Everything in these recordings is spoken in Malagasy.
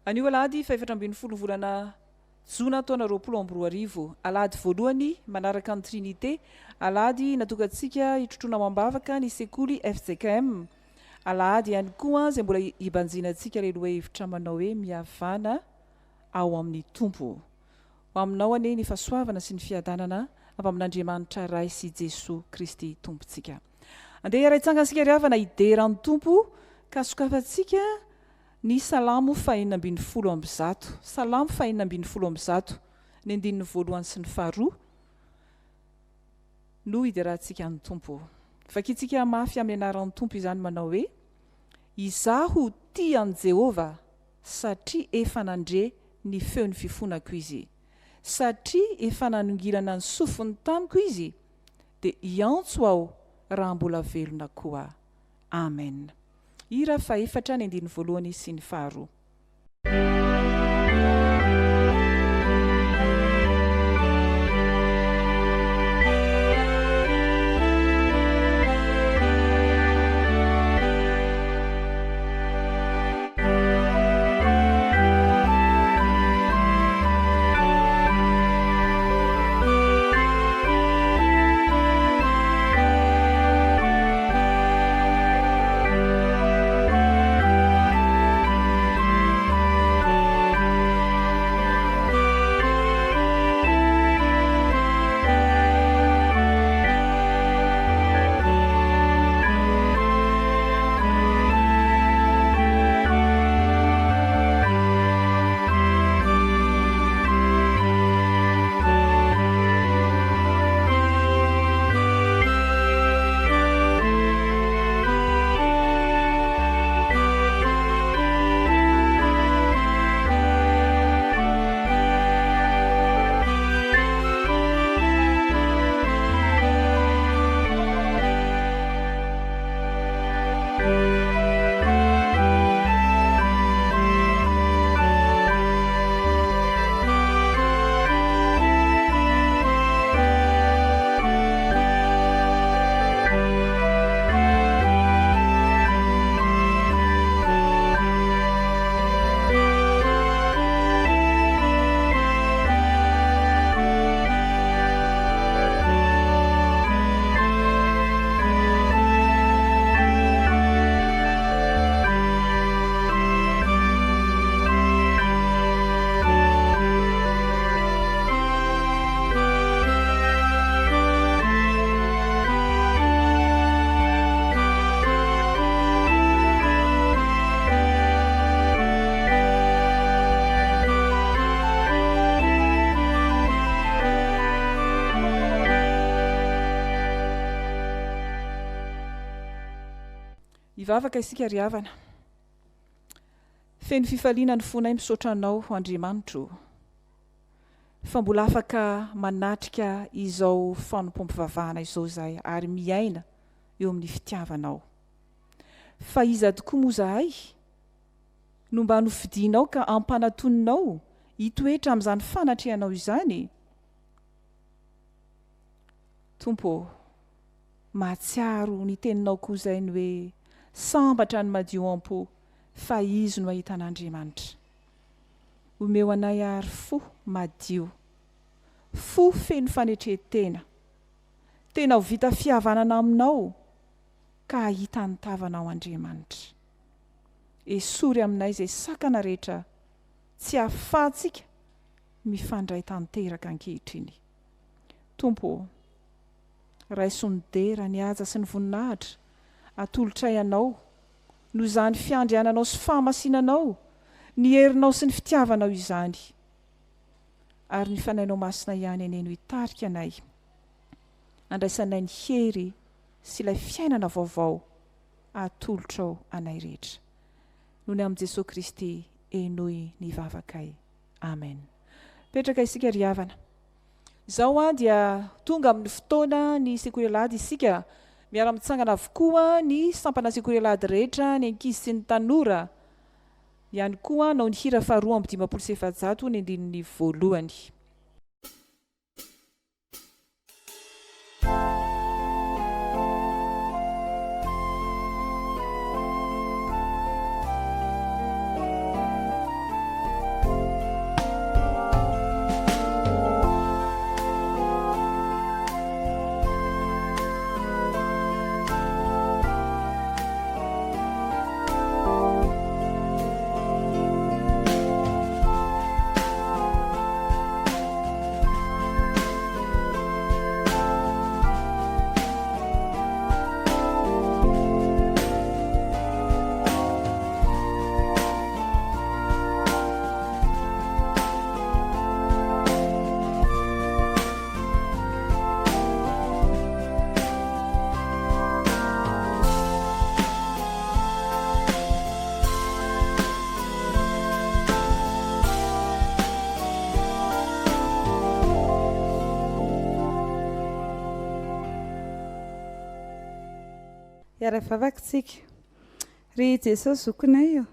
Anio alahady fahefatra ambin'ny folo volana jona taona 2020, alahady voalohany manaraka ny Trinite, alahady natokantsika hitrotroana amam-bavaka ny sekoly fjkm, alahady ihany koa izay mbola hibanjinantsika ilay lohahevitra manao hoe Mihavana ao amin'ny Tompo. Ho aminao anie ny fahasoavana sy ny fiadanana avy amin'Andriamanitra Ray sy Jesoa Kristy Tompontsika. Andeha hiara-hitsangana isika ry havana hidera ny Tompo ka sokafantsika ny Salamo fahenina ambinifolo amby zato. Salamo fahenina ambinifolo amby zato, ny andininy voalohany sy ny faharoa no hiderantsika ny Tompo. Vakintsika mafy amin'ny anaran'ny Tompo izany manao hoe, Izaho tia an'i Jehovah satria efa nandre ny feon'ny fifonako Izy. Satria efa nanongilana ny sofiny tamiko Izy, dia hiantso aho raha mbola velona koa. Amen. Hira fahefatra ny andininy voalohany sy ny faharoa. Hivavaka isika ry havana. Feno fifaliana ny fonay misaotra Anao Andriamanitro o. Fa mbola afaka manatrika izao fanompoam-pivavahana izao izahay ary miaina eo amin'ny fitiavanao. Fa iza tokoa moa izahay no mba nofidinao ka ampanatoninao hitoetra amin'izany fanatrehanao izany? Tompo ô, mahatsiaro ny teninao koa izay ny hoe sambatra ny madio am-po fa izy no hahita an'Andriamanitra. Omeo anay àry fo madio, fo feno fanetren-tena, tena ho vita fihavanana aminao ka hahita ny tavanao Andriamanitra. Esory aminay izay sakana rehetra tsy ahafahantsika mifandray tanteraka ankehitriny. Tompo ô, raiso ny dera, ny haja sy ny voninahitra atolotray Anao noho izany fiandriananao sy fahamasinanao, ny herinao sy ny fitiavanao izany. Ary ny Fanahinao Masina ihany anie no hitarika anay handraisanay ny hery sy ilay fiainana vaovao atolotrao anay rehetra. Noho ny amin'i Jesoa Kristy, henoy ny vavakay. Amen. Mipetraka isika ry havana. Izao dia tonga amin'ny fotoana ny sekoly alahady isika. Miara-mitsangana avokoa ny sampana sekoly alahady rehetra, ny ankizy sy ny tanora ihany koa hanao ny hira faha 452 ny andininy voalohany. Hiara-hivavaka isika. Ry Jesosy zokinay ô,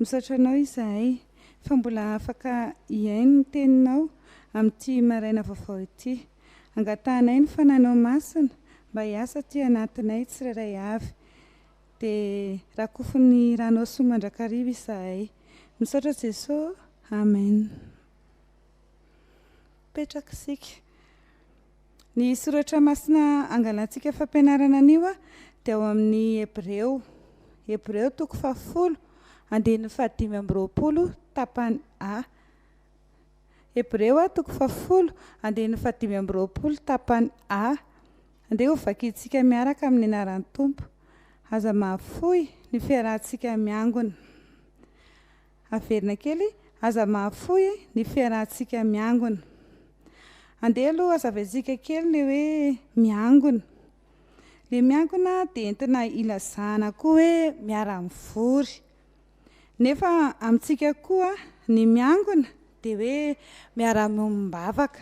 misaotra Anao izahay fa mbola afaka hihaino ny Teninao amin'ity maraina vaovao ity. Angatahanay ny Fanahinao Masina mba hiasa aty anatinay tsirairay avy. Dia rakofin'ny ranao soa mandrakariva izahay. Misaotra Jeso ô. Amen. Mipetraka isika. Ny soratra masina angalantsika fampianarana anio dia ao amin'ny Hebreo. Hebreo toko fahafolo, andininy fahadimy amby 20, tapany A. Hebreo toko fahafolo, andininy fahadimy amby 20, tapany A. Andeha ho vakintsika miaraka amin'ny anaran'ny Tompo. Aza mahafoy ny fiarahantsika miangona. Averina kely, aza mahafoy ny fiarahantsika miangona. Andeha aloha hazavaintsika kely ilay hoe miangona. Ilay miangona dia entina ilazana koa hoe miara-mivory. Nefa amintsika koa ny miangona dia hoe miara-miombom-bavaka.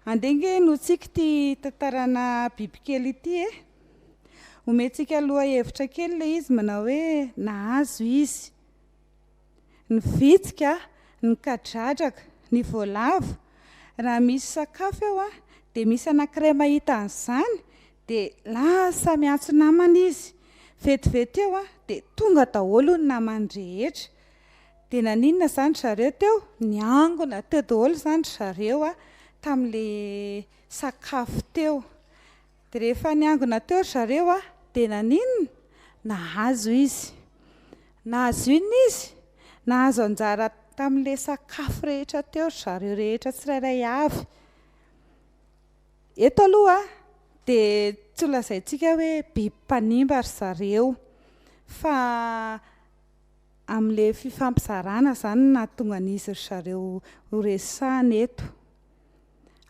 Andeha ange henointsika ity tantarana bibikely ity e! Omentsika lohahevitra kely ilay izy manao hoe nahazo izy. Ny vitsika, ny kadradraka, ny voalavo, raha misy sakafo eo dia misy anankiray mahita an'izany dia lasa miantso namana izy. Vetivety eo dia tonga daholo ny namany rehetra. Dia naninona izany ry zareo teo? Niangona teo daholo izany ry zareo tamin'ilay sakafo teo. Dia rehefa niangona teo ry zareo dia naninona? Nahazo izy. Nahazo inona izy? Nahazo anjara tamin'ilay sakafo rehetra teo ry zareo rehetra tsirairay avy. Eto aloha dia tsy holazaintsika hoe biby mpanimba ry zareo fa amin'ilay fifampizarana izany no nahatonga an'izy ry zareo ho resahina eto.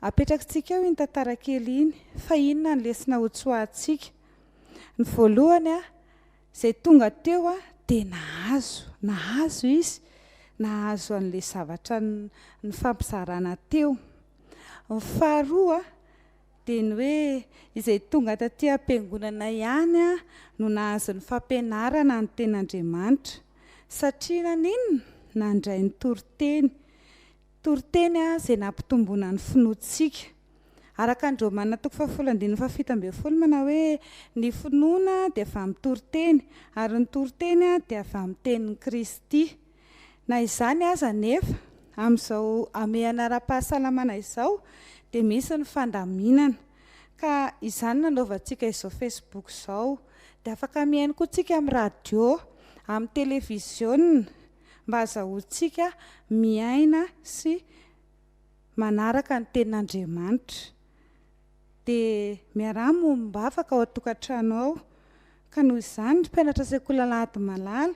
Apetrakitsika eo iny tantara kely iny fa inona ny lesona hotsoahantsika? Ny voalohany, izay tonga teo dia nahazo, nahazo izy, nahazo an'ilay zavatra nifampizarana teo. Ny faharoa, Dia ny hoe izay tonga taty am-piangonana ihany no nahazo ny fampianarana ny Tenin'Andriamanitra. Satria naninona? Nandray ny toriteny. Toriteny izay nampitomboana ny finoantsika. Araka ny Romana toko fahafolo andininy fahafito ambin'ny folo manao hoe ny finoana dia avy amin'ny toriteny, ary ny toriteny dia avy amin'ny tenin'i Kristy. Na izany aza anefa, amin'izao hamehana ara-pahasalamana izao dia misy ny fandaminana. Ka izany no nanaovantsika izao Facebook izao. Dia afaka mihaino koa tsika amin'ny radio, amin'ny televiziona mba hazahoantsika miaina sy manaraka ny tenin'Andriamanitra. Dia miaraha mombavaka ao an-tokantrano ao. Ka noho izany ry mpianatra sekoly alahady malala,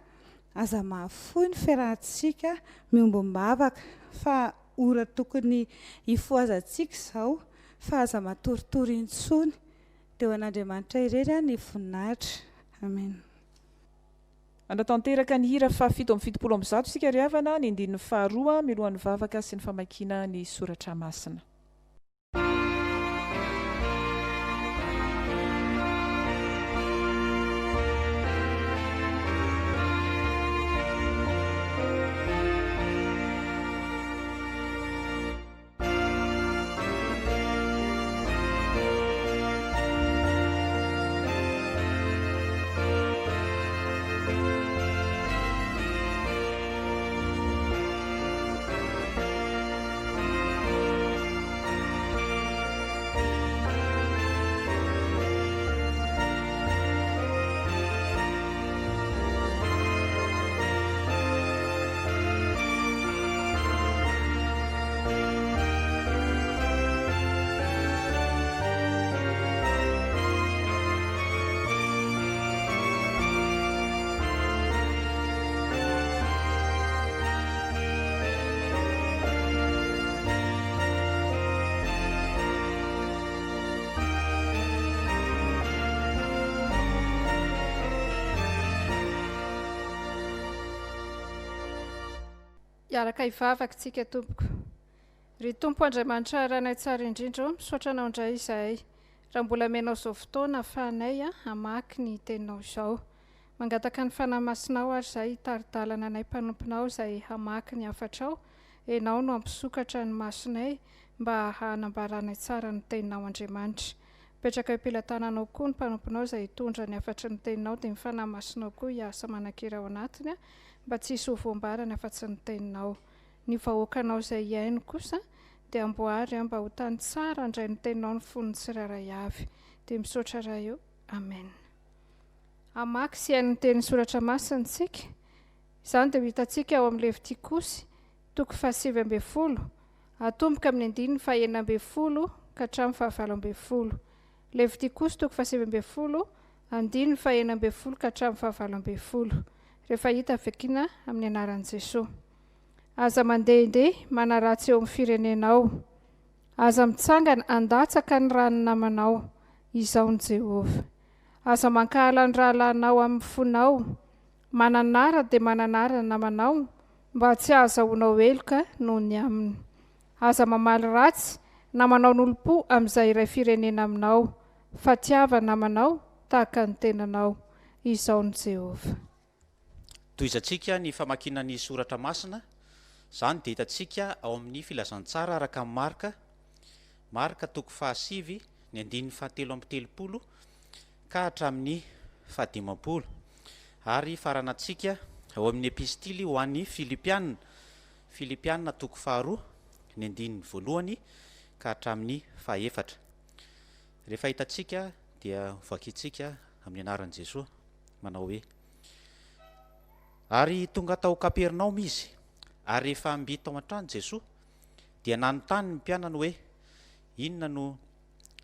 aza mahafoy ny fiarahantsika miombom-bavaka fa ora tokony hifohazantsika izao fa aza matoritory intsony. Dia ho an'Andriamanitra irery ny voninahitra. Amen. Hanatanteraka ny hira faha 177 isika ry havana, ny andininy faharoa, mialohan'ny vavaka sy ny famakiana ny soratra masina. Hiaraka hivavaka isika tompoko. Ry Tompo Andriamanitra Rainay tsara indrindra ô, misaotra Anao indray izahay. raha mbola amenao izao fotoana ahafahanay hamaky ny Teninao izao. Mangataka ny Fanahy Masinao ary izahay hitari-dalana anay mpanomponao izay hamaky ny hafatrao, Ianao no hampisokatra ny masonay mba hanambaranay tsara ny Teninao Andriamanitra. Mipetraka eo am-pelatananao koa ny mpanomponao izay hitondra ny hafatry ny Teninao dia ny Fanahy Masinao koa hiasa manan-kery ao anatiny mba tsy hisy ho voambarany afa-tsy ny Teninao. Ny vahoakanao izay hihaino kosa dia amboary mba ho tany tsara handray ny Teninao ny fon'ny tsirairay avy. Dia misaotra Ray o. Amen. Hamaky sy hihaino ny tenin'ny Soratra Masina isika. Izany dia ho hitantsika ao amin'ny Levitikosy, toko fahasivy ambin'ny folo, atomboka amin'ny andininy fahenina ambin'ny folo ka hatramin'ny fahavalo ambin'ny folo. Levitikosy toko fahasivy ambin'ny folo, andininy fahenina ambin'ny folo ka hatramin'ny fahavalo ambin'ny folo. Rehefa hita vakina amin'ny anaran'i Jesoa. Aza mandehandeha manaratsy eo amin'ny firenenao. Aza mitsangana handatsaka ny ran'ny namanao. Izao ny Jehovah. Aza mankahala ny rahalahinao amin'ny fonao. Mananara dia mananara ny namanao mba tsy hahazahoanao heloka noho ny aminy. Aza mamaly ratsy na manao nolompo amin'izay iray firenena aminao, fa tiava ny namanao tahaka ny tenanao. Izao no Jehovah. Tohizantsika ny famakiana ny soratra masina. Izany dia hitantsika ao amin'ny Filazantsara araka an'i Marka, Marka toko fahasivy, ny andininy fahatelo amby telopolo ka hatramin'ny fahadimampolo. Ary faranantsika ao amin'ny Epistily ho an'ny Filipiana, Filipiana toko faharoa, ny andininy voalohany ka hatramin'ny fahefatra. Rehefa hitantsika dia hovakintsika amin'ny anaran'i Jesoa manao hoe, Ary tonga tao Kapernaomy izy, ary rehefa mby tao an-trano Jesoa, dia nanontany ny mpianany hoe, Inona no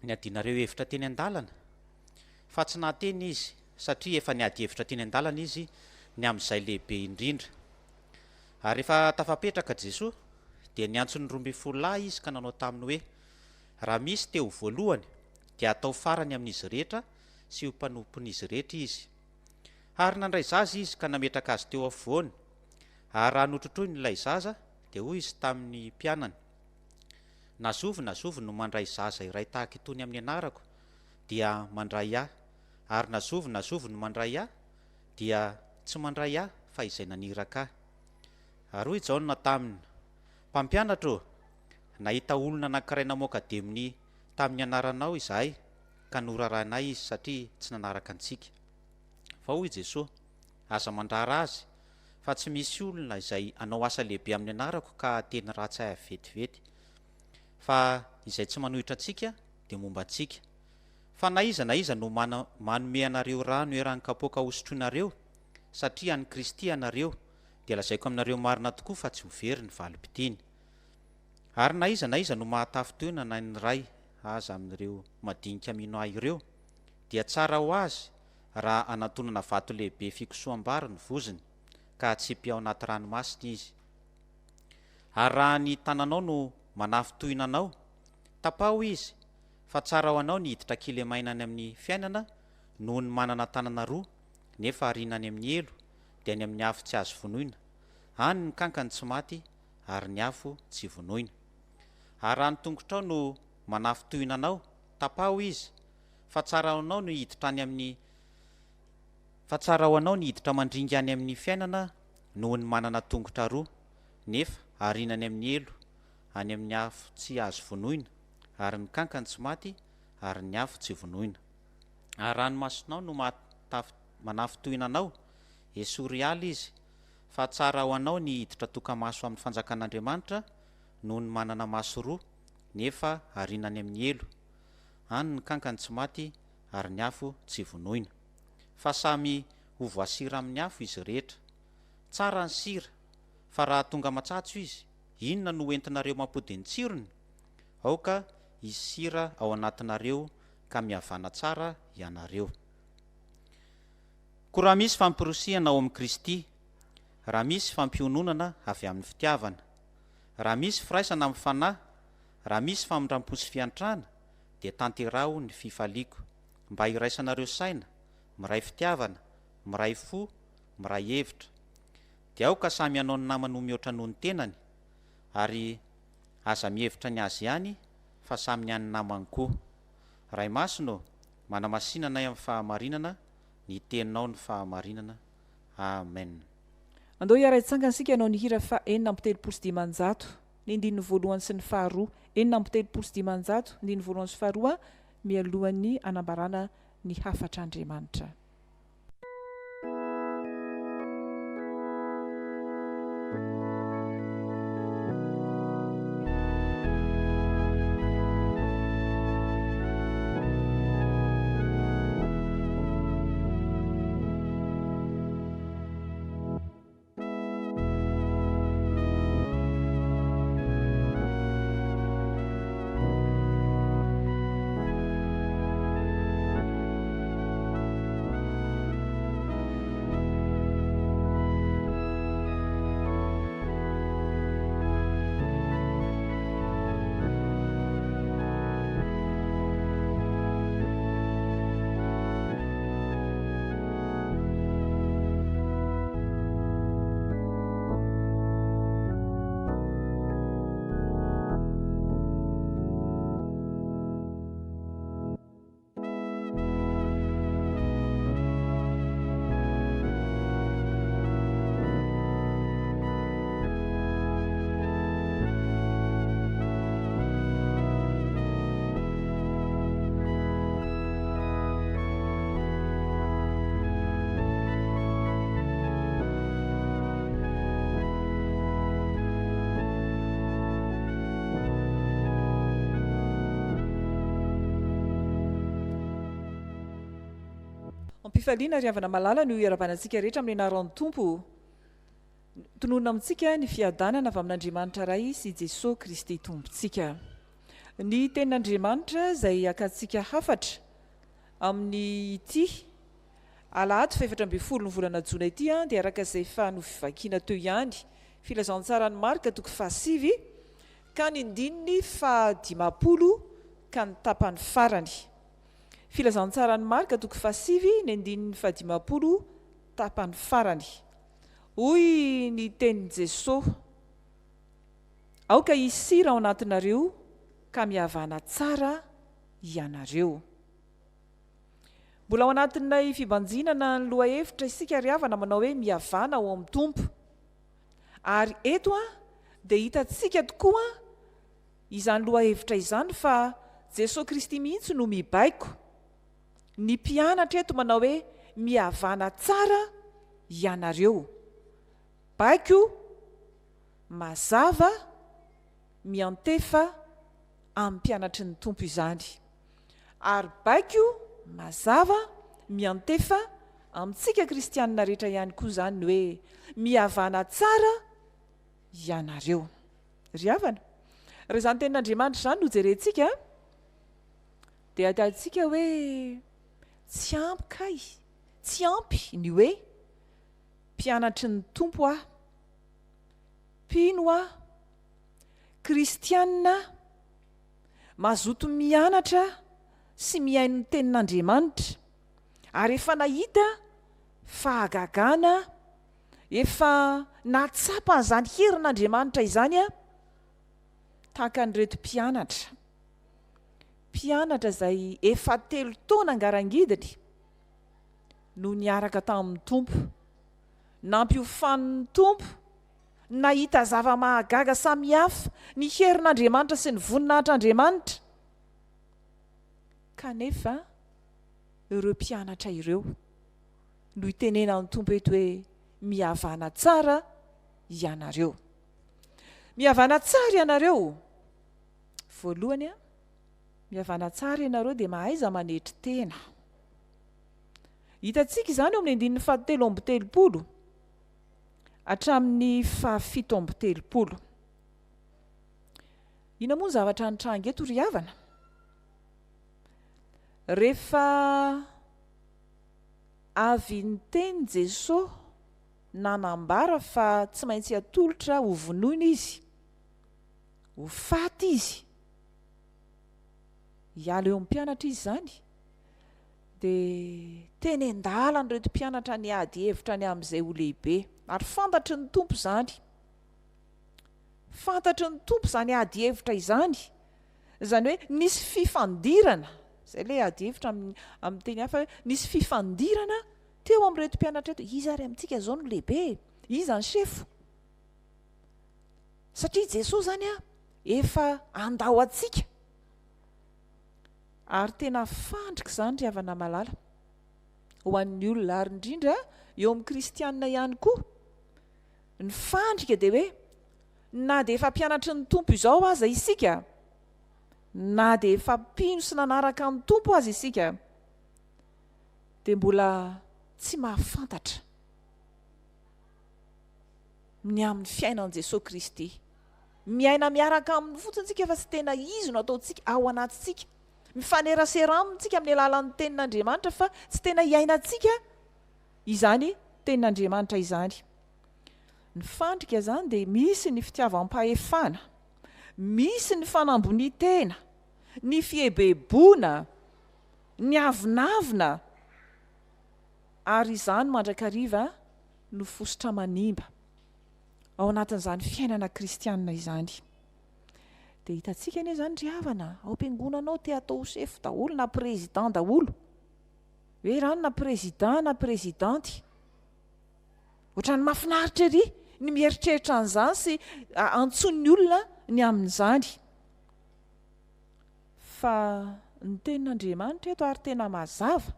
niadianareo hevitra teny an-dalana? Fa tsy nahateny izy, satria efa niady hevitra teny an-dalana izy ny amin'izay lehibe indrindra. Ary rehefa tafapetraka Jesoa, dia niantso ny 12 lahy izy ka nanao taminy hoe, Raha misy te ho voalohany, dia hatao farany amin'izy rehetra sy ho mpanompon'izy rehetra izy. Ary nandray zaza izy ka nametraka azy teo afovoany, ary raha notrotroiny ilay zaza, dia hoy izy tamin'ny mpianany, Na zovy na zovy no mandray zaza iray tahaka itony amin'ny anarako, dia mandray Ahy, ary na zovy na zovy no mandray Ahy, dia tsy mandray Ahy, fa izay naniraka Ahy. Ary hoy Jaona taminy, Mpampianatra ô, nahita olona anankiray namoaka demonia tamin'ny anaranao izahay, ka norarahinay izy, satria tsy nanaraka antsika. Fa hoy Jesoa, Aza mandrara azy, fa tsy misy olona izay hanao asa lehibe amin'ny anarako ka hahateny ratsy ahy vetivety. Fa izay tsy manohitra antsika dia momba antsika. Fa na iza na iza no manome anareo rano eran'ny kapoaka hosotroinareo, satria an'i Kristy ianareo, dia lazaiko aminareo marina tokoa fa tsy ho very ny valim-pitiany. Ary na iza na iza no mahatafintohina na ny iray aza amin'ireo madinika mino ahy ireo, dia tsara ho azy raha anantonana vato lehibe fikosoham-bary ny vozony, ka atsipy ao anaty ranomasina izy. Ary raha ny tananao no manafintohina anao, tapaho izy, fa tsara ho anao ny hiditra kilemaina any amin'ny fiainana noho ny manana tanana roa nefa ariana any amin'ny helo, dia any amin'ny afo tsy azo vonoina. Any ny kankany tsy maty ary ny afo tsy vonoina. Ary raha ny tongotrao no manafintohina anao, tapaho izy, fa tsara ho anao ny hiditra any amin'ny fa tsara ho anao ny hiditra mandringa any amin'ny fiainana noho ny manana tongotra roa, nefa ariana any amin'ny helo, any amin'ny afo tsy azo vonoina, ary ny kankany tsy maty, ary ny afo tsy vonoina. Ary raha ny masonao no mahataf manafintohina anao, esory hiala izy, fa tsara ho anao ny hiditra toka-maso amin'ny fanjakan'Andriamanitra noho ny manana maso roa, nefa ariana any amin'ny helo. Any ny kankany tsy maty ary ny afo tsy vonoina. Fa samy ho voasira amin'ny afo izy rehetra. Tsara ny sira, fa raha tonga matsatso izy, inona no hoentinareo mampody ny tsirony? Aoka hisy sira ao anatinareo ka mihavàna tsara ianareo. Koa raha misy famporisihana ao amin'i Kristy, raha misy fampiononana avy amin'ny fitiavana, raha misy firaisana amin'ny Fanahy, raha misy famindram-po sy fiantrana, dia tanteraho ny fifaliako, mba hiraisanareo saina, miray fitiavana, miray fo, miray hevitra. Dia aoka samy hanao ny namany ho mihoatra noho ny tenany, ary aza mihevitra ny azy ihany, fa samy ny an'ny namany koa. Ray Masina ô, manamasina anay amin'ny fahamarinana, ny Teninao no fahamarinana. Amen. Andao hiara-hitsangana isika hanao ny hira faha 536, ny andininy voalohany sy ny faharoa. 536, andininy voalohany sy faharoa, mialohan'ny hanambarana ny hafatr'Andriamanitra. Am-pifaliana ry havana malala no iarahabana antsika rehetra amin'ny anaran'ny Tompo. Tononina amintsika ny fiadanana avy amin'Andriamanitra Ray sy Jesoa Kristy Tompontsika. Ny Tenin'Andriamanitra izay hakantsika hafatra amin'ny ity Alahady fahefatra ambinifolo ny volana Jona ity dia araka izay efa novakiana teo ihany, Filazantsaran'i Marka toko fahasivy ka ny ndininy fahadimampolo ka ny tapany farany. Filazantsaran'i Marka toko fahasivy ny andininy fahadimampolo tapany farany. Hoy ny tenin'i Jesoa, Aoka hisy sira ao anatinareo ka mihavana tsara ianareo. Mbola ao anatin'ilay fibanjinana ny lohahevitra isika ry havana manao hoe mihavana ao amin'ny Tompo. Ary eto dia hitantsika tokoa izany lohahevitra izany fa Jesoa Kristy mihitsy no mibaiko ny mpianatra eto manao hoe mihavana tsara ianareo. Baiko mazava miantefa amin'ny mpianatry ny Tompo izany. Ary baiko mazava miantefa amintsika kristianina rehetra ihany koa izany ny hoe mihavana tsara ianareo. Ry havana, raha izany tenin'Andriamanitra izany no jerentsika dia ahitantsika hoe tsy ampy kay, tsy ampy ny hoe mpianatry ny Tompo aho, mpino aho, kristianina aho, mazoto mianatra sy mihaino ny tenin'Andriamanitra ary efa nahita fahagagana Efa nahatsapa an'izany herin'Andriamanitra izany aho, tahaka an'ireto mpianatra. Mpianatra izay efa telo taona ngarangidiny no niaraka tamin'ny Tompo. Nampiofanin'ny Tompo, nahita zava-mahagaga samihafa, ny herin'Andriamanitra sy ny voninahitr'Andriamanitra. Kanefa ireo mpianatra ireo no itenenan'ny Tompo eto hoe mihavana tsara ianareo. Mihavana tsara ianareo. Voalohany, mihavana tsara ianareo dia mahaiza manetry tena. Hitantsika izany eo amin'ny andininy fahatelo amby telopolo hatramin'ny fahafito amby telopolo. Inona moa ny zavatra nitranga eto ry havana? Rehefa Avy niteny Jeso nanambara fa tsy maintsy atolotra ho vonoina Izy, ho faty Izy, hiala eo amin'ny mpianatra Izy izany, dia teny an-dalana ireto mpianatra niady hevitra ny amin'izay ho lehibe, ary fantatry ny Tompo izany. Fantatry ny Tompo izany ady hevitra izany, izany hoe nisy fifandirana. Izay ilay ady hevitra amin'ny amin'ny teny hafa hoe nisy fifandirana teo amin'ireto mpianatra ireto, iza ary amintsika izao no lehibe e? Iza ny sefo? Satria Jesoa izany an, efa handao antsika. Ary tena fandrika izany ry havana malala ho an'ny olona ary indrindra eo amin'ny kristianina ihany koa. Ny fandrika dia hoe na dia efa mpianatry ny Tompo izao aza isika, na dia efa mpino sy nanaraka ny Tompo aza isika, dia mbola tsy mahafantatra ny amin'ny fiainan'i Jesoa Kristy. Miaina miaraka Aminy fotsiny isika fa tsy tena Izy no ataontsika ao anatintsika. Mifanerasera Aminy isika amin'ny alalan'ny Tenin'Andriamanitra fa tsy tena iainantsika izany Tenin'Andriamanitra izany. Ny fandrika izany dia misy ny fitiavam-pahefana, misy ny fanambonian-tena, ny fiebeboana, ny avonavona, ary izany mandrakariva no fositra manimba ao anatin'izany fiainana kristianina izany. Dia hitantsika anie izany ry havana, ao am-piangonana ao te hatao ho sefo daholo na président daholo. Hoe rano na président na présidente. Ohatran'ny mahafinaritra ery ny mieritreritra an'izany sy antsoin'ny olona ny amin'izany. Fa ny tenin'Andriamanitra eto ary tena mazava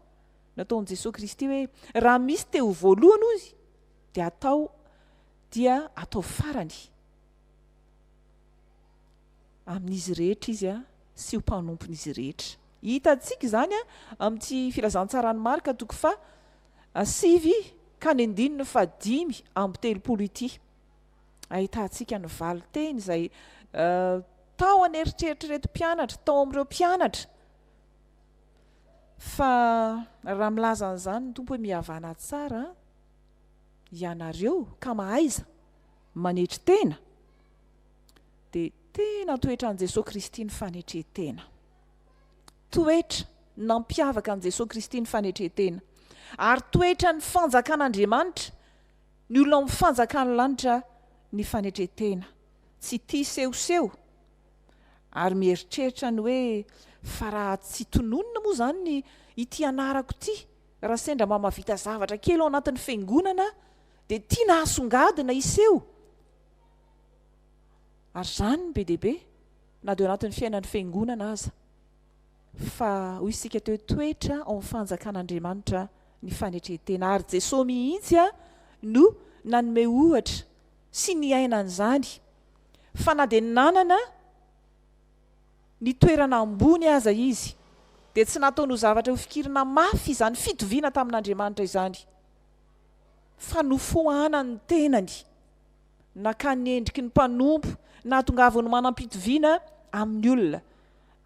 nataon'i Jesoa Kristy hoe raha misy te ho voalohany hozy dia atao dia atao farany amin'izy rehetra izy sy ho mpanompon'izy rehetra. Hitantsika izany amin'ity filazantsaran'i Marka toko faha 9 ka ny andininy faha 35 ity. Ahitantsika ny valin-teny izay tao an'eritreritr'ireto mpianatra, tao amin'ireo mpianatra. Fa raha milaza an'izany ny Tompo hoe mihavana tsara ianareo ka mahaiza manetry tena, dia tena toetran'i Jesoa Kristy ny fanetren-tena. Toetra nampiavaka an'i Jesoa Kristy ny fanetren-tena. Ary toetran'ny fanjakan'Andriamanitra, ny olona ao amin'ny fanjakan'ny lanitra ny fanetren-tena. Tsy tia sehoseho ary mieritreritra ny hoe fa raha tsy tononina moa izany ny ity anarako ity raha sendra mba mahavita zavatra kely ao anatin'ny fiangonana dia tiana hasongadina hiseho. Ary izany no be dia be na dia ao anatin'ny fiainan'ny fiangonana aza. Fa hoy isika teo toetra ao amin'ny fanjakan'Andriamanitra ny fanetren-tena ary Jesoa mihitsy no nanome ohatra sy niaina an'izany fa na dia nanana ny toerana ambony aza izy dia tsy nataony ho zavatra hofikirina mafy izany fitoviana tamin'Andriamanitra izany fa nofoanany ny tenany, nakany ny endriky ny mpanompo, nahatongavany ho manam-pitoviana amin'ny olona.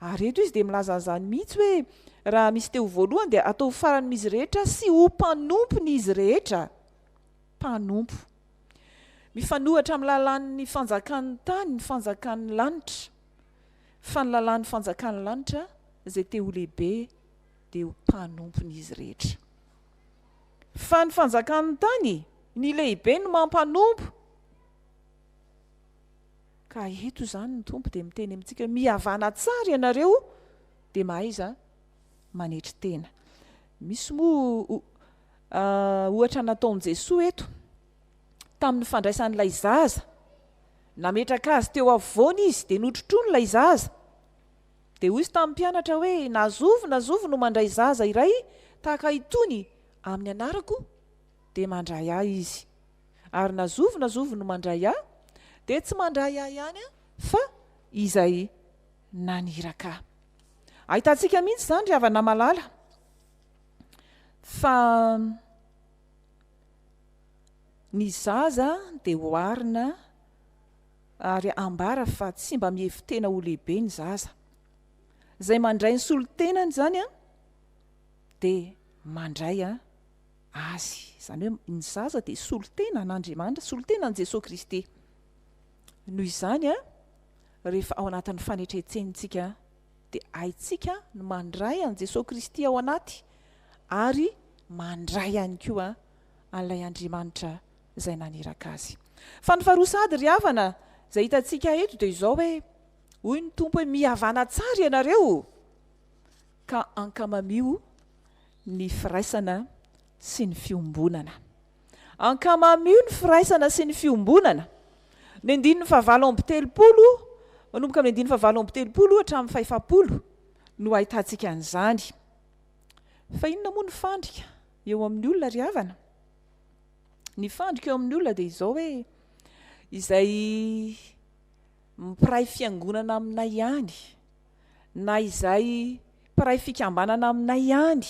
Ary eto izy dia milaza an'izany mihitsy hoe raha misy te ho voalohany dia atao ho faran'izy rehetra sy ho mpanompon'izy rehetra. Mpanompo. Mifanohitra amin'ny lalàn'ny fanjakan'ny tany ny fanjakan'ny lanitra. Fa ny lalàn'ny fanjakan'ny lanitra, izay te ho lehibe dia ho mpanompon'izy rehetra. Fa ny fanjakan'ny tany, ny lehibe no mampanompo. Ka eto izany ny Tompo dia miteny amintsika hoe mihavana tsara ianareo dia mahaiza manetry tena. Misy moa ohatra nataon'i Jesoa eto tamin'ny fandraisan'ilay zaza. Nametraka azy teo afovoany izy dia notrotroiny ilay zaza. Dia hoy izy tamin'ny mpianatra hoe, Na zovy na zovy no mandray zaza iray tahaka itony amin'ny anarako dia mandray ahy izy. Ary na zovy na zovy no mandray ahy dia tsy mandray ahy ihany fa izay naniraka ahy. Ahitantsika mihitsy izany ry havana malala fa ny zaza dia oharina ary ambara fa tsy mba mihevi-tena ho lehibe ny zaza. Izay mandray ny solontenany izany dia mandray azy. Izany hoe ny zaza dia solontena an'Andriamanitra, solontena an'i Jesoa Kristy. Noho izany, rehefa ao anatin'ny fanetren-tsenintsika dia haintsika ny mandray an'i Jesoa Kristy ao anaty ary mandray ihany koa an'ilay Andriamanitra izay naniraka azy. Fa ny faharoa sady ry havana izay hitantsika eto dia izao hoe, hoy ny Tompo hoe mihavana tsara ianareo. Ka ankamamio ny firaisana sy ny fiombonana. Ankamamio ny firaisana sy ny fiombonana. Ny andininy fahavalo amby telopolo, manomboka amin'ny andininy fahavalo amby telopolo hatramin'ny fahefapolo no ahitantsika an'izany. Fa inona moa ny fandrika eo amin'ny olona ry havana? Ny fandrika eo amin'ny olona dia izao hoe, izay mpiray fiangonana aminay ihany, na izay mpiray fikambanana aminay ihany,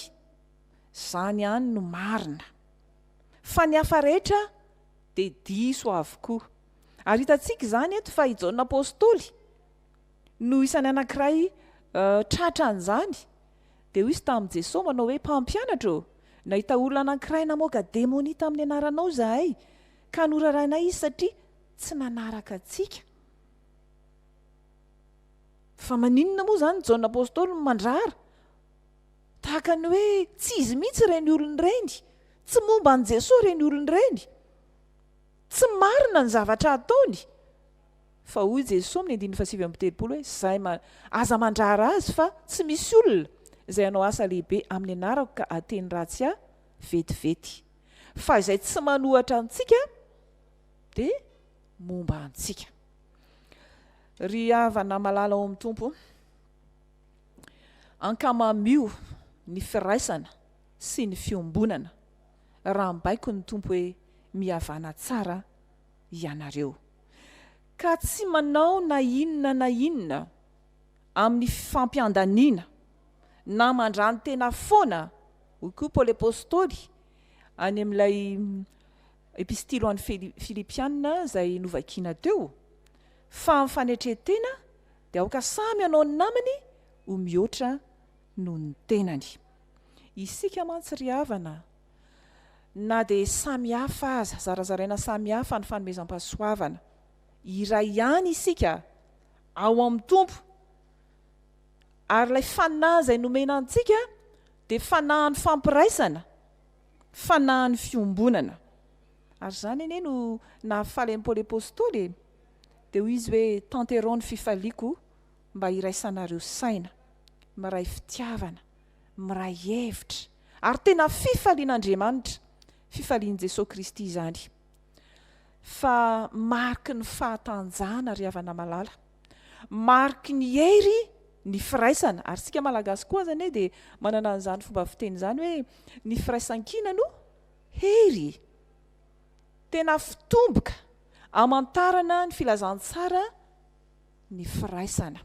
izany ihany no marina. Fa ny hafa rehetra dia diso avokoa. Ary hitantsika izany eto fa i Jaona Apostoly no isan'ny anankiray tratra an'izany. Dia hoy izy tamin'i Jesoa manao hoe, Mpampianatra ô, nahita olona anankiray namoaka demonia tamin'ny anaranao izahay, ka norarainay izy satria tsy nanaraka antsika. Fa maninona moa izany Jaona Apostoly no mandrara? Tahaka ny hoe tsy izy mihitsy ireny olona ireny, tsy momba an'i Jesoa ireny olona ireny, tsy marina ny zavatra ataony. Fa hoy Jesoa amin'ny andininy fahasivy amby telopolo hoe, Izay ma, aza mandrara azy fa tsy misy olona izay hanao asa lehibe amin'ny anarako ka hateny ratsy ahy vetivety. Fa izay tsy manohatra antsika dia momba antsika. Ry havana malala ao amin'ny Tompo, ankamamio ny firaisana sy ny fiombonana raha mibaiko ny Tompo hoe mihavana tsara ianareo. Ka tsy manao na inona na inona amin'ny fifampiandaniana na mandran-tena foana, hoy koa Paoly Apostoly any amin'ilay Epistily ho an'ny Filipiana izay novakina teo, fa amin'ny fanetren-tena dia aoka samy hanao ny namany ho mihoatra noho ny tenany. Isika mantsy ry havana, na dia samy hafa aza, zarazaraina samy hafa ny fanomezam-pahasoavana, iray ihany isika ao amin'ny Tompo, ary ilay fanahy izay nomena antsika dia fanahin'ny fampiraisana, fanahin'ny fiombonana. Ary izany anie no nahafaly an'i Paoly Apostoly e! Dia hoy izy hoe, Tanterao ny fifaliako mba hiraisanareo saina, miray fitiavana, miray hevitra, ary tena fifalian'Andriamanitra, fifalian'i Jesoa Kristy izany. Fa mariky ny fahatanjahana ry havana malala, mariky ny hery ny firaisana, ary isika Malagasy koa aza anie dia manana an'izany fomba fiteny izany hoe ny firaisankina no hery. Tena fitomboka amantarana ny filazantsara ny firaisana.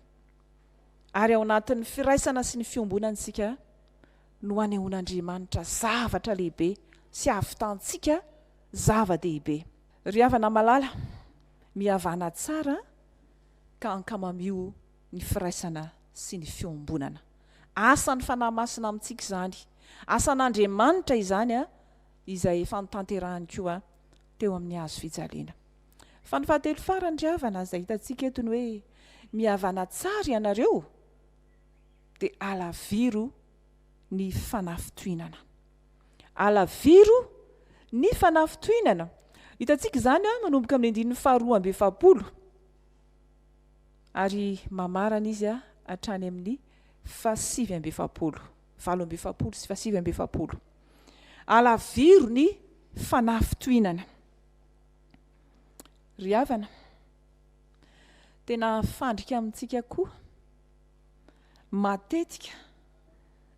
Ary ao anatin'ny firaisana sy ny fiombonana isika no anehoan'Andriamanitra zavatra lehibe sy ahavitantsika zava-dehibe. Ry havana malala, mihavàna tsara ka ankamamio ny firaisana sy ny fiombonana. Asan'ny Fanahy Masina amintsika izany. Asan'Andriamanitra izany izay efa notanterahiny koa teo amin'ny hazo fijaliana. Fa ny fahatelo farany ry havana izay hitantsika eto ny hoe mihavana tsara ianareo dia alaviro ny fanafintohinana. Alaviro ny fanafintohinana. Hitantsika izany manomboka amin'ny andininy faharoa amby efapolo ary mamarana izy hatrany amin'ny fahasivy amby efapolo, 48 sy fahasivy amby efapolo. Alaviro ny fanafintohinana. Ry havana, tena fandrika amintsika koa matetika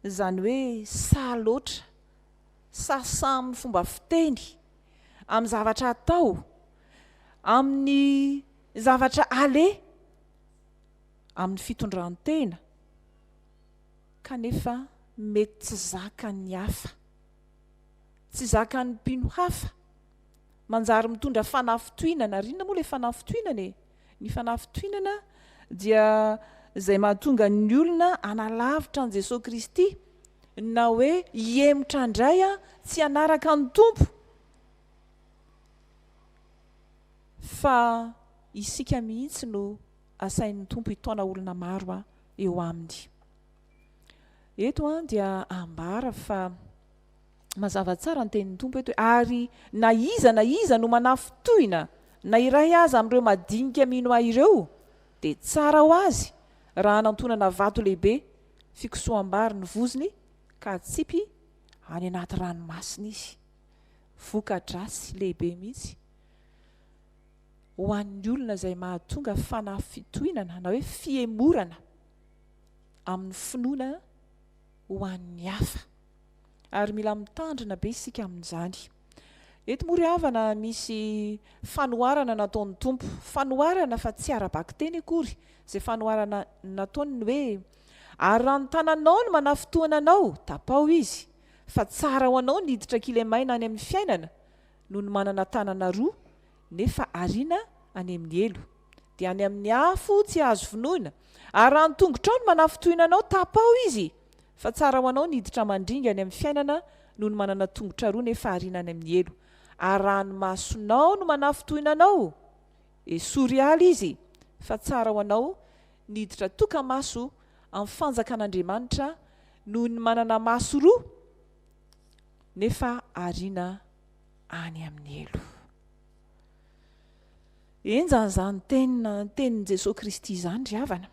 izany hoe sahy loatra, sahisahy amin'ny fomba fiteny, amin'ny zavatra atao, amin'ny zavatra aleha, amin'ny fitondran-tena, kanefa mety tsy zakan'ny hafa, tsy zakan'ny mpino hafa. Manjary mitondra fanafintohinana. Ary inona moa ilay fanafintohinana e? Ny fanafintohinana dia izay mahatonga ny olona hanalavitra an'i Jesoa Kristy, na hoe hihemotra indray tsy hanaraka ny Tompo. Fa isika mihitsy no asain'ny Tompo hitaona olona maro eo aminy. Eto dia ambara fa. Mazava tsara ny tenin'ny Tompo eto hoe, Ary na iza na iza no manafintohina na iray aza amin'ireo madinika mino Ahy ireo, dia tsara ho azy raha hanantonana vato lehibe. fikosoham-bary ny vozony ka atsipy any anaty ranomasina izy. Voka-dratsy lehibe mihitsy ho an'ny olona izay mahatonga fanafintohinana na hoe fihemorana amin'ny finoana ho an'ny hafa. Ary mila mitandrina be isika amin'izany. Eto moa ry havana misy fanoharana nataon'ny Tompo. Fanoharana fa tsy ara-bakiteny akory izay fanoharana nataony ny hoe, Ary raha ny tananao no manafintohina anao, tapaho izy, fa tsara ho anao ny hiditra kilemaina any amin'ny fiainana noho ny manana tanana roa nefa ariana any amin'ny helo, dia any amin'ny afo tsy azo vonoina. Ary raha ny tongotrao no manafintohina anao, tapaho izy, fa tsara ho anao ny hiditra mandringa any amin'ny fiainana noho ny manana tongotra roa nefa ariana any amin'ny helo. Ary raha ny masonao no manafintohina anao, esory hiala izy, fa tsara ho anao ny hiditra toka-maso amin'ny fanjakan'Andriamanitra noho ny manana maso roa nefa ariana any amin'ny helo. Henjana izany tenina tenin'i Jesoa Kristy izany ry havana.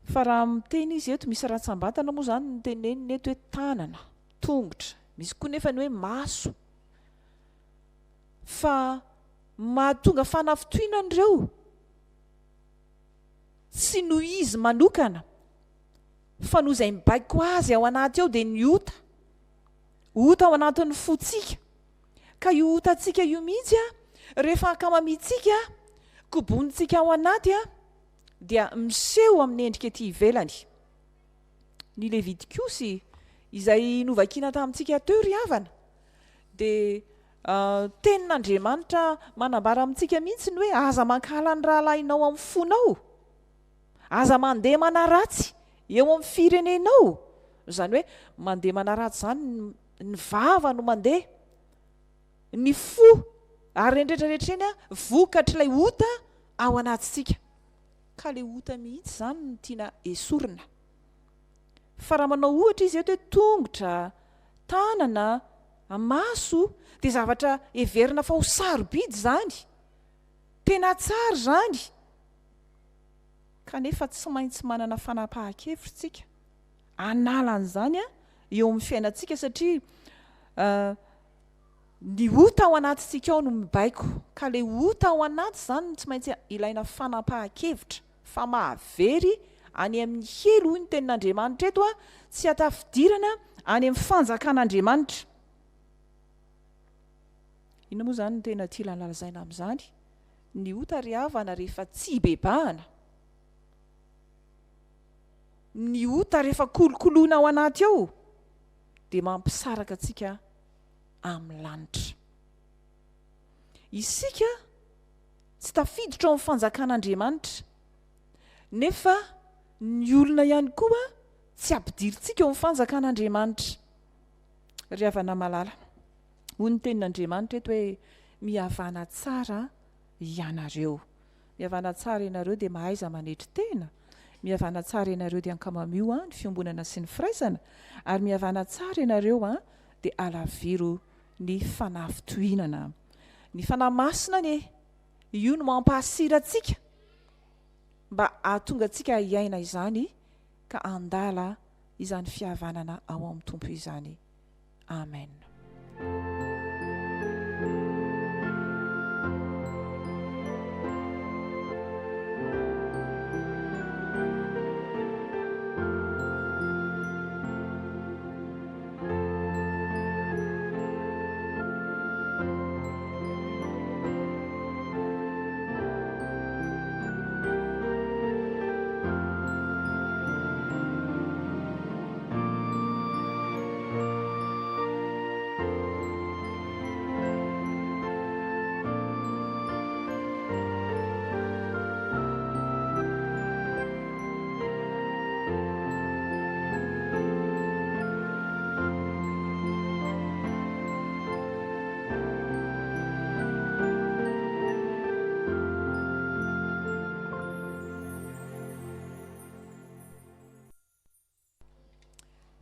Fa raha miteny izy eto, misy rantsambatana moa izany no teneniny eto hoe tanana, tongotra, misy koa nefa ny hoe maso. Fa mahatonga fanafintohinana ireo, tsy noho izy manokana, fa noho izay mibaiko azy ao anaty ao dia ny ota. Ota ao anatin'ny fontsika. Ka io otantsika io mihitsy rehefa ankamamiantsika, kobonintsika ao anaty dia miseho amin'ny endrika ety ivelany. Ny Levitikosy izay novakiana tamintsika teo ry havana dia tenin'Andriamanitra manambara amintsika mihitsy ny hoe aza mankahala ny rahalahinao amin'ny fonao. Aza mandeha manaratsy eo amin'ny firenenao. Izany hoe mandeha manaratsy izany ny vava no mandeha, ny fo ary ireny rehetra rehetra ireny vokatr'ilay ota ao anatintsika. Ka ilay ota mihitsy izany no tiana esorina. Fa raha manao ohatra izy eto hoe tongotra, tanana, maso dia zavatra heverina fa ho sarobidy izany. Tena tsara izany. Kanefa tsy maintsy manana fanapahan-kevitra isika hanala an'izany eo amin'ny fiainantsika satria ny ota ao anatintsika ao no mibaiko. Ka ilay ota ao anaty izany no tsy maintsy ilaina fanapahan-kevitra fa mahavery any amin'ny helo hoy ny tenin'Andriamanitra eto, tsy hatafidirana any amin'ny fanjakan'Andriamanitra. Inona moa izany no tena tiana lazaina amin'izany? Ny ota ry havana rehefa tsy ibebahana, ny ota rehefa kolokoloina ao anaty ao dia mampisaraka antsika amin'ny lanitra. Isika tsy tafiditra ao amin'ny fanjakan'Andriamanitra, nefa ny olona ihany koa tsy ampidirintsika ao amin'ny fanjakan'Andriamanitra. Ry havana malala. Hoy ny tenin'Andriamanitra eto hoe, Mihavàna tsara ianareo. Mihavàna tsara ianareo dia mahaiza manetry tena. Mihavàna tsara ianareo dia ankamamio ny fiombonana sy ny firaisana. Ary mihavàna tsara ianareo dia alaviro ny fanafintohinana. Ny Fanahy Masina anie, io no mampahasira antsika mba hahatonga antsika hiaina izany ka handala izany fihavanana ao amin'ny Tompo izany. Amen.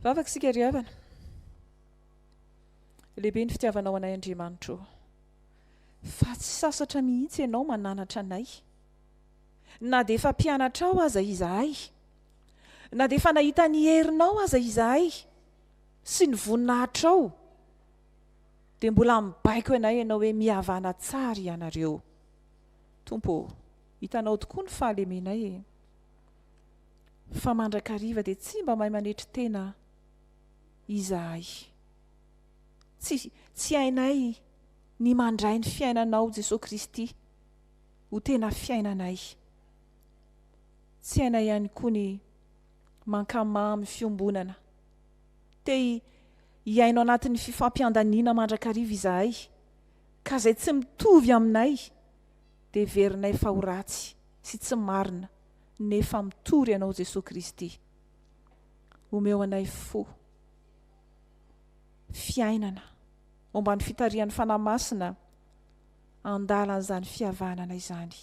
Vavaka isika ry havana. Lehibe ny fitiavanao anay Andriamanitra ô. Fa tsy sasatra mihitsy ianao mananatra anay. Na dia efa mpianatrao aza izahay. Na dia efa nahita ny herinao aza izahay sy ny voninahitrao, dia mbola mibaiko anay Ianao hoe mihavana tsara ianareo. Tompo ô, hitanao tokoa ny fahalemenay e! Fa mandrakariva dia tsy mba mahay manetry tena izahay. Tsy, tsy hainay ny mandray ny fiainanao Jesoa Kristy ho tena fiainanay. Tsy hainay ihany koa ny mankamamy fiombonana. Te hiaino anatin'ny fifampiandaniana mandrakariva izahay, ka izay tsy mitovy aminay dia heverinay fa ho ratsy sy tsy marina, nefa mitory Anao Jesoa Kristy. Omeo anay fo, fiainana, omban'ny fitarihan'ny Fanahy Masina handala an'izany fihavanana izany.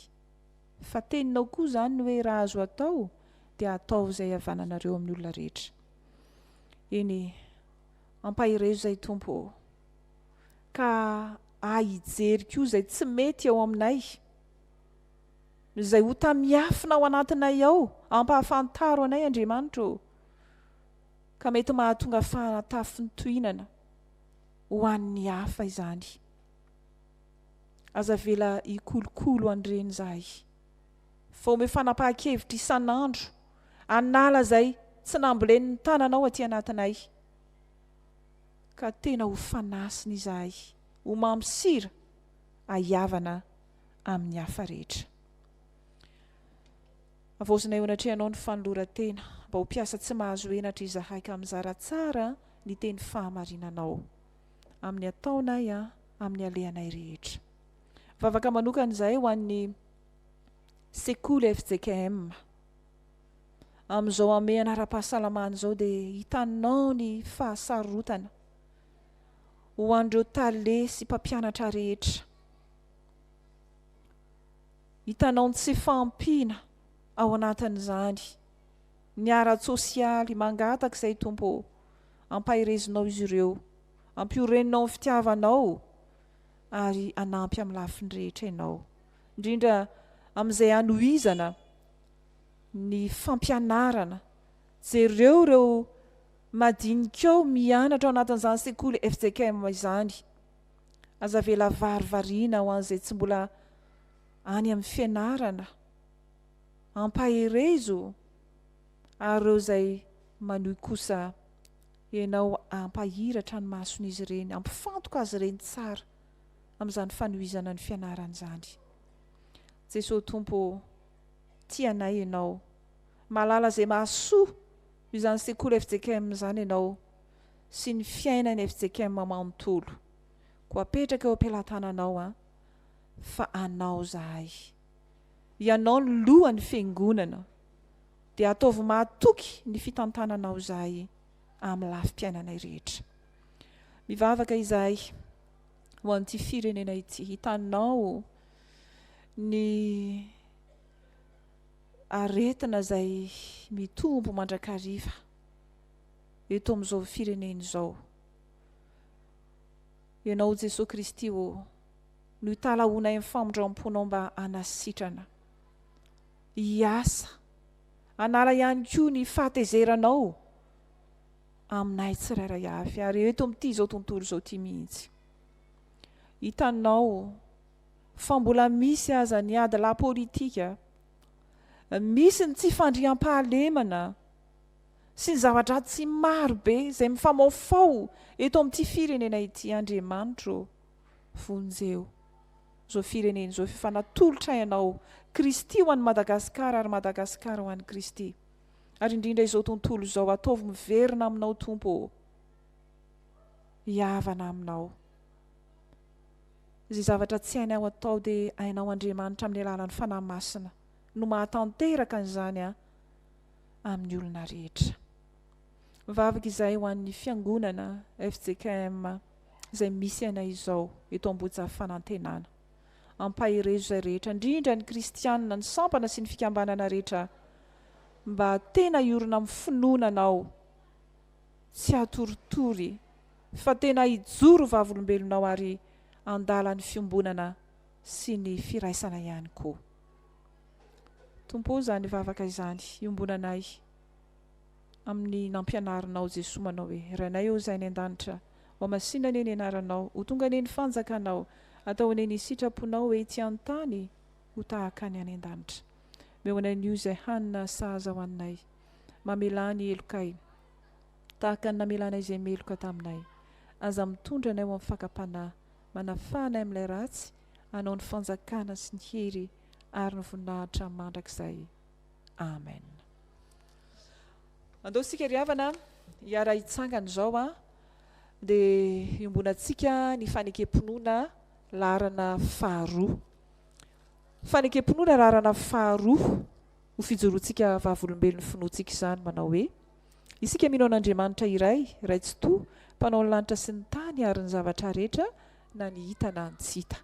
Fa teninao koa izany ny hoe raha azo atao dia ataovy izay hihavananareo amin'ny olona rehetra. Eny e, ampaherezo izay Tompo ô. Ka ahy hijery koa izay tsy mety eo aminay. Izay ota miafina ao anatinay ao, ampahafantaro anay Andriamanitra ô. Ka mety mahatonga fahatafintohinana ho an'ny hafa izany. Aza avela hikolokolo an'ireny izahay. Fa omeo fanapahan-kevitra isan'andro hanala izay tsy nambolen'ny tananao aty anatinay. Ka tena ho fanasina izahay, ho mamy sira ahiavana amin'ny hafa rehetra. Havaozina eo anatrehanao ny fanoloran-tena, mba ho mpiasa tsy mahazo henatra izahay ka mizara tsara ny teny fahamarinanao. Amin'ny ataonay amin'ny alehanay rehetra. Vavaka manokana izahay ho an'ny sekoly fjkm. Amin'izao hamehana ara-pahasalamana izao dia hitanao ny fahasarotana ho an'ireo tale sy mpampianatra rehetra. Hitanao ny tsy fahampiana ao anatin'izany, ny ara-tsosialy, mangataka izay Tompo ô, ampaherezinao izy ireo. Ampioreninao ny fitiavanao ary hanampy amin'ny lafiny rehetra ianao, indrindra amin'izay hanohizana ny fampianarana. Jereo ireo madinika ao mianatra ao anatin'izany sekoly fjkm izany. Aza avela varivariana ho an'izay tsy mbola any amin'ny fianarana. Ampaherezo ary ireo izay manohy kosa. Ianao hampahiratra ny mason'izy ireny, hampifantoka azy ireny tsara amin'izany fanohizana ny fianarana izany. Jesoa Tompo ô, tia anay Ianao. Mahalala izay mahasoa izany sekoly fjkm izany Ianao sy ny fiainan'ny fjkm manontolo. Koa apetraka eo am-pelatananao an, fa Anao izahay. Ianao no lohan'ny Fiangonana. Dia ataovy mahatoky ny fitantananao izahay amin'ny lafim-piainanay rehetra. Mivavaka izahay ho an'ity firenena ity. Hitanao ny aretina izay mitombo mandrakariva eto amin'izao firenena izao. Ianao Jesoa Kristy ô, no italahoanay amin'ny famindram-ponao mba hanasitrana. Hiasa. Hanala ihany koa ny fahatezeranao aminay tsirairay avy ary eto amin'ity izao tontolo izao ity mihitsy. Hitanao fa mbola misy aza ny ady lahy politika, misy ny tsy fandriampahalemana sy ny zava-dratsy maro be izay mifamaofao eto amin'ity firenena ity. Andriamanitro ô, vonjeo. Izao firenena izao f'efa natolotray anao Kristy ho an'i Madagasikara ary Madagasikara ho an'i Kristy. Ary indrindra izao tontolo izao ataovy miverina aminao Tompo ô. Hihavana aminao. Izay zavatra tsy hainao atao dia hainao Andriamanitra amin'ny alalan'ny Fanahy Masina no mahatanteraka an'izany amin'ny olona rehetra. Mivavaka izahay ho an'ny fiangonana fjkm izay misy anay izao eto Ambohijafy Fanantenana. Ampaherezo izay rehetra, indrindra ny kristianina, ny sampana sy ny fikambanana rehetra mba tena hiorina amin'ny finoana Anao, tsy hatoritory fa tena hijoro vavolombelonao ary handala ny fiombonana sy ny firaisana ihany koa. Tompo o izany vavaka izany iombonanay. amin'ny nampianarinao Jesoa manao hoe, Rainay ô izay any an-danitra, ho hamasina anie ny anaranao, ho tonga anie ny fanjakanao, atao anie ny sitraponao ety an-tany ho tahaka ny any an-danitra. Omeo anay anio izay hanina sahaza ho anay. Mamelà ny helokay, tahaka ny namelanay izay meloka taminay. Aza mitondra anay ho amin'ny fakam-panahy, manafaha anay amin'ilay ratsy, anao ny fanjakana sy ny hery ary ny voninahitra mandrakizay. Amen. Andao isika ry havana hiara-hitsangana izao an, dia hiombonantsika ny fanekem-pinoana laharana faharoa. Fanekem-pinoana laharana faharoa ho fijoroantsika vavolombelon'ny finoantsika izany manao hoe, Isika mino an'Andriamanitra iray, Ray Tsitoha, Mpanao ny lanitra sy ny tany ary ny zavatra rehetra na ny hita na ny tsy hita.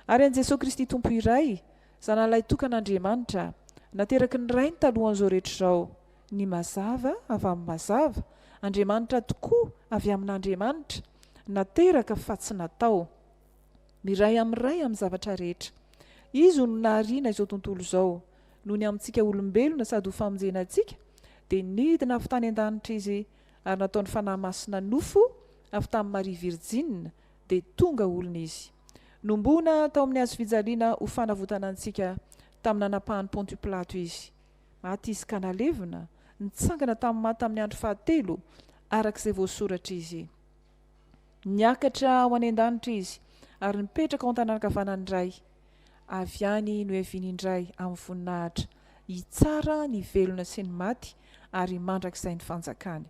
Ary an'i Jesoa Kristy Tompo iray, Zanany Lahitokan'Andriamanitra, nateraky ny Rainy talohan'izao rehetra izao, ny mazava avy amin'ny mazava, Andriamanitra tokoa avy amin'Andriamanitra, nateraka fa tsy natao. Miray amin'ny Ray amin'ny zavatra rehetra. Izy no nahariana izao tontolo izao. Noho ny amintsika olombelona sady ho famonjena antsika, dia nidina avy tany an-danitra Izy ary nataon'ny Fanahy Masina nofo avy tamin'i Maria Virjina, dia tonga olona Izy. Nomboana tao amin'ny hazofijaliana ho fanavotana antsika tamin'ny nanapahan'i Pontio Pilato Izy. Maty Izy ka nalevina, nitsangana tamin'ny maty tamin'ny andro fahatelo, araka izay voasoratra Izy. Niakatra ho any an-danitra Izy ary nipetraka ao an-tanàn-kavanan'ny Ray. Avy any no hiaviany indray amin'ny voninahitra, hitsara ny velona sy ny maty ary mandrakizay ny fanjakany.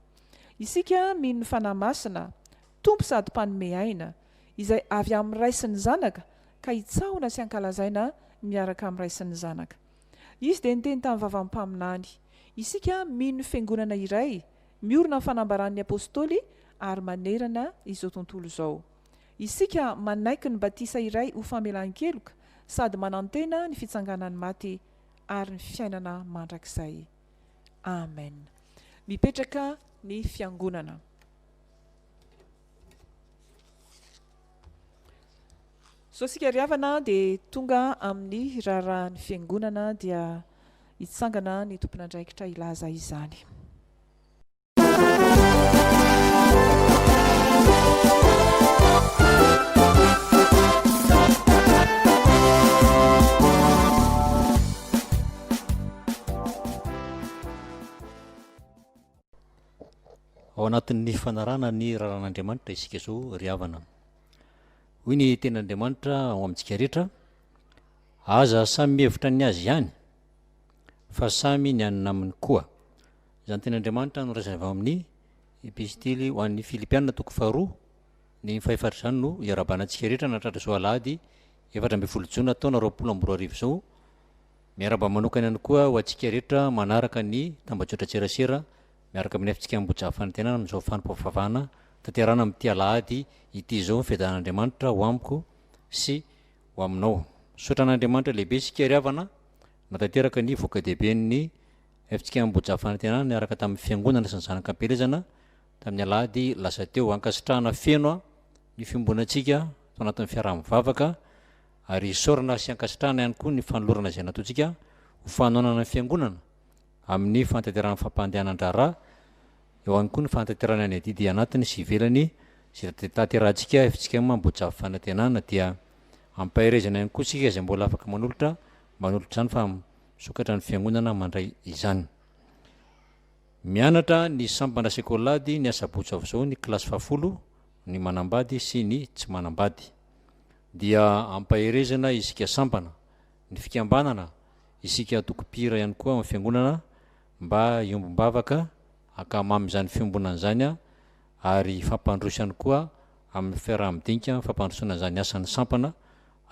Isika mino ny Fanahy Masina, Tompo sady Mpanome aina, izay avy amin'ny Ray sy ny Zanaka ka hitsahona sy hankalazaina miaraka amin'ny Ray sy ny Zanaka. Izy dia niteny tamin'ny vavan'ny mpaminany. Isika mino ny Fiangonana iray, miorina amin'ny fanambaran'ny Apostoly ary manerana izao tontolo izao. Isika manaiky ny batisa iray ho famelan-keloka sady manantena ny fitsanganan'ny maty ary ny fiainana mandrakizay. Amen. Mipetraka ny Fiangonana. Zao isika ry havana dia tonga amin'ny raharahan'ny Fiangonana dia hitsangana ny tompon'andraikitra hilaza izany. Ao anatin'ny fanarahana ny raran'Andriamanitra isika izao ry havana. Hoy ny tenin'Andriamanitra ao amintsika rehetra, aza samy mihevitra ny azy ihany, fa samy ny an'ny namany koa. Izany tenin'Andriamanitra noraisina avy ao amin'ny Epistily ho an'ny Filipiana toko faharoa, ny fahefatra izany no iarahabana antsika rehetra nahatratra izao alahady 14 jona taona 2020 izao. Miarahaba manokana ihany koa ho antsika rehetra manaraka ny tambajotran-tserasera miaraka amin'ny FJK Ambohijaha Fanantenana amin'izao fanompoam-pivavahana tanterahana amin'ity alahady ity izao ny fiadanan'Andriamanitra ho amiko sy ho aminao. Misaotra an'Andriamanitra lehibe isika ry havana natanteraka ny voka-dehiben'ny FJK Ambohijaha Fanantenana niaraka tamin'ny Fiangonana sy ny Zanak'Ampielezana tamin'ny alahady lasa teo. Ankasitrahana feno ny fiombonantsika tao anatin'ny fiaraha-mivavaka ary isaorana sy ankasitrahana ihany koa ny fanolorana izay nataontsika ho fanohanana ny Fiangonana amin'ny fanatanterahana ny fampandehanan-draharaha, eo ihany koa ny fanatanterahana ny adidy anatiny sy ivelany izay tanterahantsika fjkm Ambohijafy Fanantenana dia ampaherezana ihany koa isika izay mbola afaka manolotra manolotra izany fa misokatra ny fiangonana mandray izany. Mianatra ny sampana sekolady ny asabotsy avy izao ny kilasy fahafolo, ny manambady sy ny tsy manambady. Dia ampaherezana isika sampana, ny fikambanana, isika antoko mpihira ihany koa ao amin'ny fiangonana mba hiombom-bavaka hankamamy izany fiombonana izany ary hifampandroso ihany koa amin'ny fiaraha-midinika amin'ny fampandrosoana izany asan'ny sampana,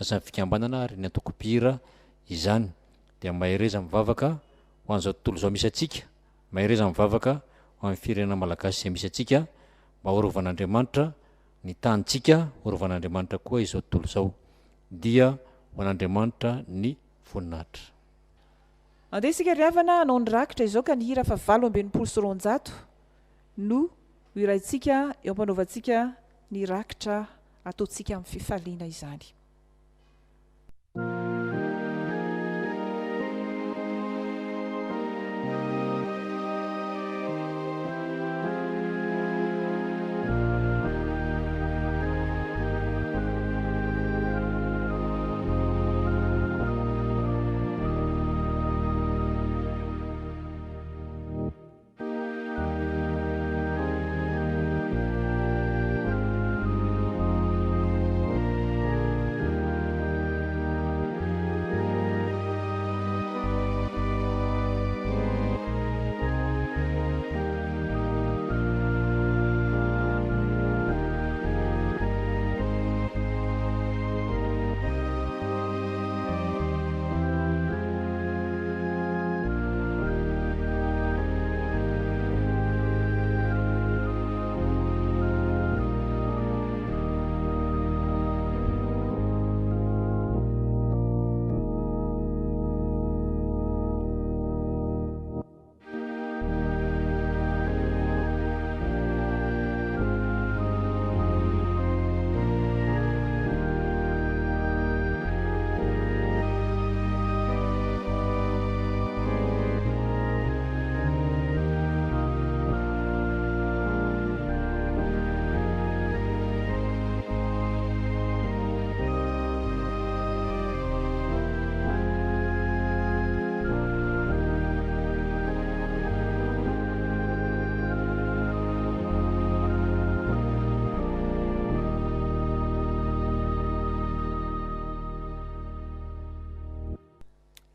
asan'ny fikambanana ary ny antoko mpihira izany. Dia mahereza mivavaka ho an'izao tontolo izao misy antsika, mahereza mivavaka ho an'ny firenena malagasy izay misy antsika mba horovan'Andriamanitra ny tanintsika, horovan'Andriamanitra koa izao tontolo izao. Dia ho an'Andriamanitra ny voninahitra. Andeha isika ry havana hanao ny rakitra izao ka ny hira fa 268 no ho hiraintsika eo am-panaovantsika ny rakitra ataontsika amin'ny fifaliana izany.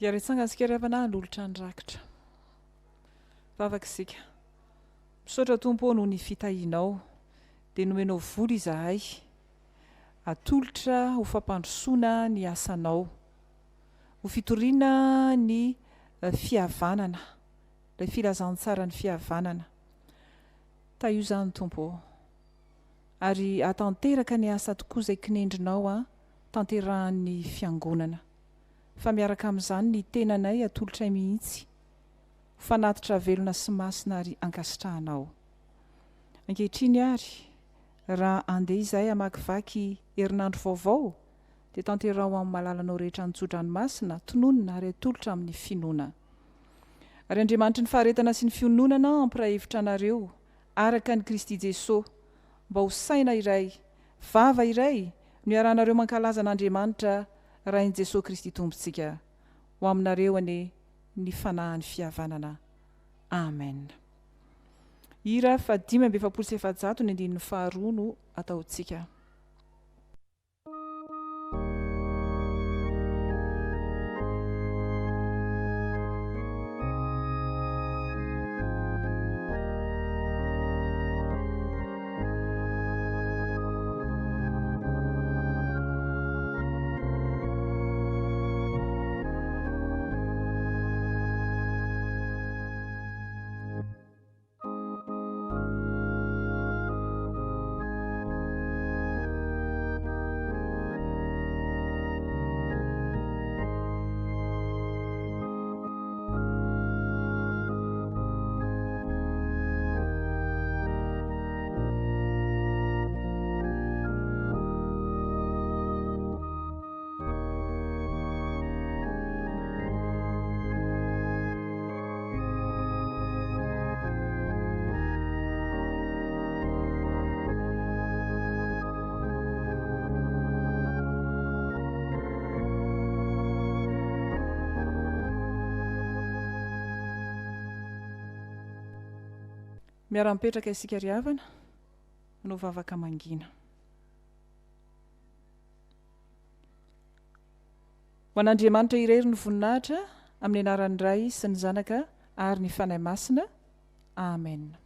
Hiara-hitsangana isika ry havana hanolotra ny rakitra. Vavaka isika. Misaotra Tompo ô noho ny fitahianao. Dia nomenao vola izahay. Atolotra ho fampandrosoana ny asanao. Ho fitoriana ny fihavanana. Ilay filazantsaran'ny fihavanana. Tahio izany Tompo ô. Ary hahatanteraka ny asa tokoa izay kinendrinao an tanterahan'ny fiangonana. Fa miaraka amin'izany ny tenanay atolotray mihitsy ho fanatitra velona sy masina ary ankasitrahanao. Ankehitriny ary, raha andeha izahay hamakivaky herinandro vaovao, dia tanteraho amin'ny malalanao rehetra ny tso-dranomasina, tononina ary atolotra amin'ny finoana. Ary Andriamanitry ny faharetana sy ny fiononana hampiray hevitra anareo araka an'i Kristy Jesoa, mba ho saina iray, vava iray no iarahanareo mankalaza an'Andriamanitra Rain'i Jesoa Kristy Tompontsika. Ho aminareo anie ny fanahin'ny fihavanana. Amen. Hira faha 445 ny andininy faharoa no ataontsika. Miara-mipetraka isika ry havana, manao vavaka mangina. Ho an'Andriamanitra irery ny voninahitra, amin'ny anaran'ny Ray sy ny Zanaka ary ny Fanahy Masina. Amen.